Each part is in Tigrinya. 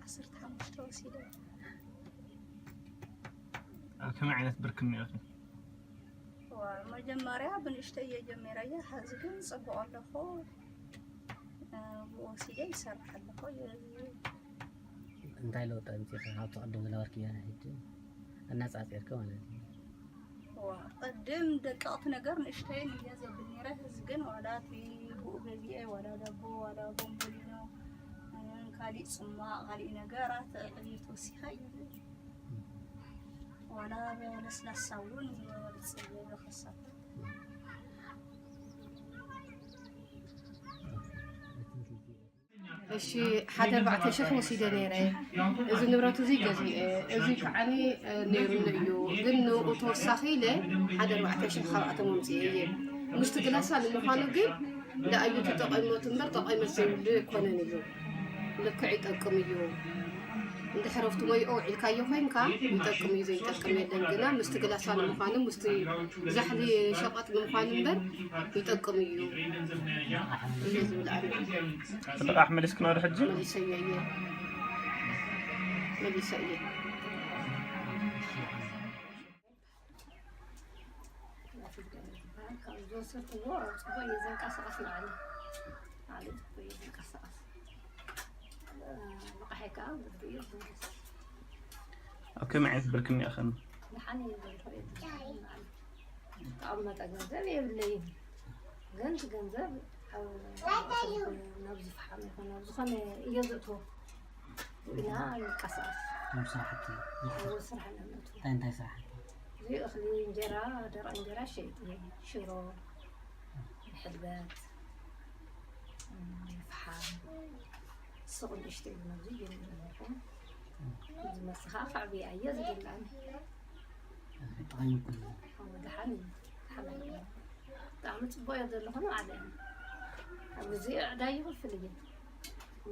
ዓሰርተ ሓሙሽተ ወሲደ። ኣብ ከመይ ዓይነት ብርክ እኒኦኺ? ዋ፣ መጀመርያ ብንእሽተይ እየ ጀሚረያ፣ ሐዚ ግን ጽቡቕ ኣለኹ። እ፣ ብኡ ወሲደ ይሰርሕ ኣለኹ። የ- እንታይ ለውጢ ኣምፂእኺ ካብቲ ቅድም ዝነበርክዮ ናይ ሕጂ ኣነፃፂርኪ ማለት እዩ? ዋ፣ ቅድም ደቀቕቲ ነገር ንእሽተይን እየ ዘብል ነይረ። ሕዚ ግን ዋላ እቲ ብኡ ገዚኤ፣ ዋላ ዳቦ፣ ዋላ ቦምቦሊኖ፣ እ፣ ካሊእ ጽማቕ፣ ካሊእ ነገራት ዕብየት ወሲኸ እዩ። ዋላ ለስላሳ እውን ይወጽእ ይኸሳት። እሺ፣ ሓደ ኣርባዕተ ሽሕ ወሲደ ነይረ። እዚ ንብረት እዚ ገዚኤ፣ እዚ ከዓኒ፣ እ፣ ነይሩኒ እዩ። ግን ንኡ ተወሳኺ ኢለ ሓደ ኣርባዕተ ሽሕ ካብኣቶም ኣምፅኤ እየ። ምስቲ ግላሳ ንምዃኑ ግን ንኣዩ ተጠቒሞት እምበር ጠቒመት ዘይብሉ ኣይኮነን እዩ። ልክዕ ይጠቅም እዩ። እንድሕር ኣብቲ ሞይኦ ውዒልካዮ ኮይንካ ይጠቅም እዩ፣ ዘይጠቅም የለን። ግና ምስቲ ግላሳ ንምዃኑ፣ ምስቲ ዛሕሊ ሸቐጥ ንምዃኑ እምበር ይጠቅም እዩ እየ ዝብል ኣነ። እቲ ልቓሕ መሊስክና ዶ ሕጂ? መሊሰዮ እየ። መሊሰ እየ። ካብ ዝወሰድክዎ ኣብ ጽቡቕ እየ ዘንቀሳቐስ ንዓሊ። ንዓሊ ጽቡቕ እየ ዘንቀሳቐስ። ልቓሐይ ከኣ ግቡእ እዩ ዝምለስ። ኣብ ከመይ ዓይነት ብርክ እኒኦኽን? ደሓን እየ ዘለኹ እየ ተዛሪቡ ንዓሊ። ተቐመጠ ገንዘብ የብለይን። ግን እቲ ገንዘብ ኣብ ናብ ዝፍሓም ይኹን ኣብ ዝኾነ እየ ዘእትዎ። ግና ይንቀሳቐስ። ከም ስራሕቲ ኣብ ስራሕ ኣለነቱ። እንታይ እንታይ ስራሕቲ? እዚ እኽሊ እንጀራ፣ ደረቕ እንጀራ ሸይጥ እየ። ሽሮ፣ ሕልበት፣ እም፣ ፍሓም፣ ሱቕ ንእሽተይ እውን ኣብዚ ጀሚረ ኣለኹ። ዝመጽእ ከዓ ከዕብያ እየ ዝደሊ ኣነ። ጠቒሙኩም እዩ? እወ፣ ደሓን እዩ። ደሓን እዩ። ብጣዕሚ ጽቡቕ እየ ዘለኹ ንባዕለይ። ኣብ ግዜ ዕዳ ይኸፍል እየ።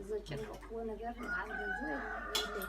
ዘጨነቕክዎ ነገር ንባዕል ገንዘብ የብለይ።